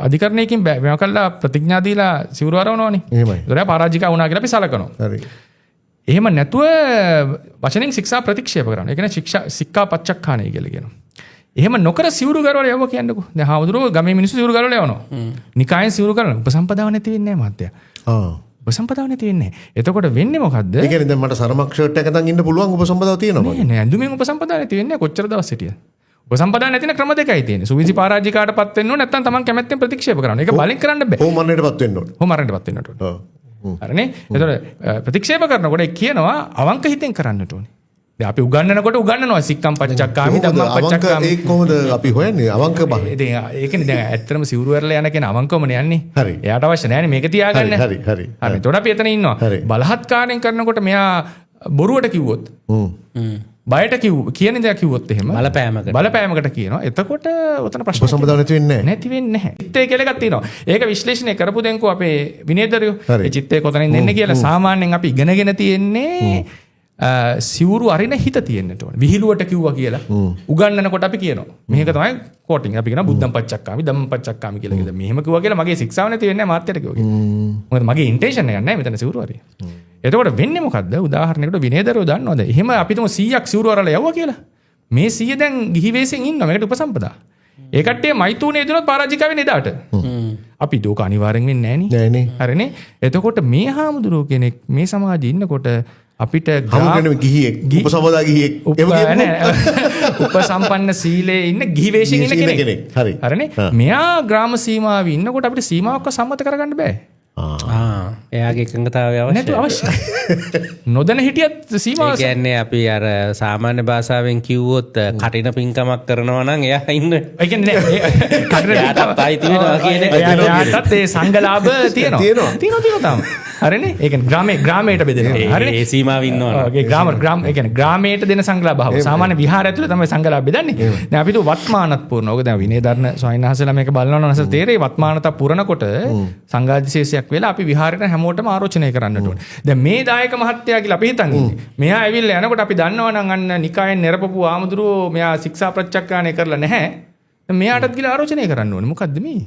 අධිකරණයකින් බෑ. මේවා කළා ප්‍රතිඥා දීලා සිවුරු අරවනවනේ. එහෙමයි. ඒතර එයා පරාජිකා වුණා කියලා අපි සලකනවා. හරි. එහෙම නැතුව වචනෙන් ශික්ෂා ප්‍රතික්ෂේප කරනවා. ඒ කියන්නේ ශික්ෂා සික්ඛා පච්චක්ඛානය කියලා කියනවා. එහෙම නොකර සිවුරු ගරවලා යවුවා කියන්නකෝ. දැන් හාමුදුරුවෝ ගමේ මිනිස්සු සිවුරු ගරවලා යවනවා. නිකායෙන් සිවුරු කරනවා. උපසම්පදාව නැති වෙන්නේ නැහැ මහත්තයා. ආ. උපසම්පදාව නැති වෙන්නේ නැහැ. එතකොට වෙන්නේ මොකද්ද? ඒ කියන්නේ දැන් මට සරමක් ෂර්ට් එකක් අතන් ඉන්න පුළුවන් උපසම්පදාව තියෙනවා නෑ මගේ. නෑ ඇඳුමින් උපසම්පදාව නැති වෙන්නේ නැහැ. කොච්චර දවස් හිටියද? උපසම්පදාව නැති වෙන ක්‍රම දෙකයි තියෙන්නේ. සුවිසි පරාජිකාටපත් වෙන්න ඕන නැත්නම් තමන් කැමැත්තෙන් ප්‍රතික්ෂේප කරන්න. ඒක බලෙන් කරන්න බෑ. හෝ මරණයටපත් වෙන්න ඕනේ. හෝ මරණයටපත් වෙන්නට ඕන. ඔව්. හ්ම්. හරිනේ? එතකොට ප්‍රතික්ෂේප කරනකොට ඒ කියනවා අවංක හිතෙන් කරන්නට ඕනේ. දැන් අපි උගන්වනකොට උගන්වනවා සික්කම් පච්චක්කාමි කොහොමද ධම්මං අවංක පච්චක්කාමි. ඒ කොහොමද අපි හොයන්නේ අවංක භාවය? ඉතින් ඒකනේ දැන් ඇත්තටම සිවුරු ඇරලා යන කෙනා අවංකවමනේ යන්නේ. හරි. එයාට අවශ්‍ය නෑනේ මේක තියාගන්න. හරි හරි හරි. හරි. එතකොට අපි එතන ඉන්නවා. හරි. බලහත්කාරයෙන් කරනකොට මෙයා බොරුවට කිව්වොත් හ්ම්. බයට කිව්ව කියන දේ කිව්වොත් එහෙම බලපෑමකට. බලපෑමකට කියනවා. එතකොට ඔතන ප්‍රශ්න උපසම්පදාව නැති වෙන්නේ නැහැ. නැති වෙන්නේ නැහැ. චිත්තය කියලා එකක් තියෙනවා. ඒක විශ්ලේෂණය කරපු දෙන්කෝ අපේ විනයදරයෝ. හරි. ඒ චිත්තය කොතනින් එන්නේ කියලා සාමාන්‍යයෙන් අපි ඉගෙනගෙන තියෙන්නේ සිවුරු අරින හිත තියෙන්නට ඕනේ. විහිළුවට කිව්වා කියලා උගන්නනකොට අපි කියනවා. මේක තමයි කෝටින්. අපි කියනවා බුද්ධම් පච්චක්කාමි ධම්මං පච්චක්කාමි කියලා කියලා. මෙහෙම කිව්වා කියලා මගේ ශික්ෂාව නැති වෙන්නේ නැහැ මාත්‍යට කිව්වා කියලා. මොකද මගේ ඉන්ටෙන්ෂන් එකක් නැහැ මෙතන සිවුරු අරින්න. එතකොට වෙන්නේ මොකද්ද? උදාහරණයකට විනයදරයෝ දන්නවද? එහෙම අපි තුමු 100ක් සිවුරු අරලා යවුවා කියලා. මේ 100 දැන් ගිහි වෙස්ෙන් ඉන්නවා. මේකට උපසම්පදා. ඒ කට්ටිය මෛතුනේ දුනොත් පරාජිකා වෙන්නේ එදාට. අපි දෝක අනිවාර්යෙන් වෙන්නේ නෑනේ. නෑනේ. හරිනේ. එතකොට මේ හාමුදුරුවෝ කෙනෙක් මේ සමාජයේ ඉන්නකොට අපිට හමුගෙන ගිහියෙක් උපසම්පදා ගිහියෙක් එහෙම කියමු. උපසම්පන්න සීලයේ ඉන්න ගිහි වෙෂෙන් ඉන්න ගිහි කෙනෙක්. කෙනෙක්. හරි. හරිනේ. මෙයා ග්‍රාම සීමාවේ ඉන්නකොට අපිට සීමාවක්ව සම්මත කරගන්න බෑ. ආ එයාගේ එකඟතාවය අවශ්‍යයි. නැතු අවශ්‍යයි. නොදැන හිටියත් සීමාව ඒ කියන්නේ අපි අර සාමාන්‍ය භාෂාවෙන් කිව්වොත් කටින පින්කමක් කරනවා නම් එයා ඉන්න. ඒ කියන්නේ නෑ කටින එයාටත් අයිති වෙනවා කියන එක. එයාටත් ඒ සංඝලාභ තියෙනවා. තියෙනවා. තියෙනවා තාම. හරිනේ? ඒ කියන්නේ ග්‍රාමයට බෙදෙනවා. හරිනේ? ඒ සීමාව ඉන්නවනේ. ඔව්, ඒ ග්‍රාම ඒ කියන්නේ ග්‍රාමයට දෙන සංඝලාභ. සාමාන්‍ය විහාර ඇතුලේ තමයි සංඝලාභ බෙදන්නේ. දැන් අපි තුව වත්මානත් පුරන. ඔක දැන් විනයධර්ම ස්වාමීන් වහන්සේලා මේක බලනවා නම් අසල තේරෙයි වත්මානත පුරනකොට සංඝාදිශේෂයක් වෙලා අපි විහාරයට හැමෝටම ආරෝචනය කරන්නට ඕනේ. දැන් මේ දායක මහත්තයා කියලා අපි හිතන් ඉන්නේ. මෙයා ඇවිල්ලා යනකොට අපි දන්නවා නම් අන්න නිකායෙන් නිරපපු ආමුදුරුවෝ මෙයා ශික්ෂා ප්‍රත්‍යක්ඛානය කරලා නැහැ. දැන් මෙයාටත් ගිහලා ආරෝචනය කරන්න ඕනේ. මොකද්ද මේ?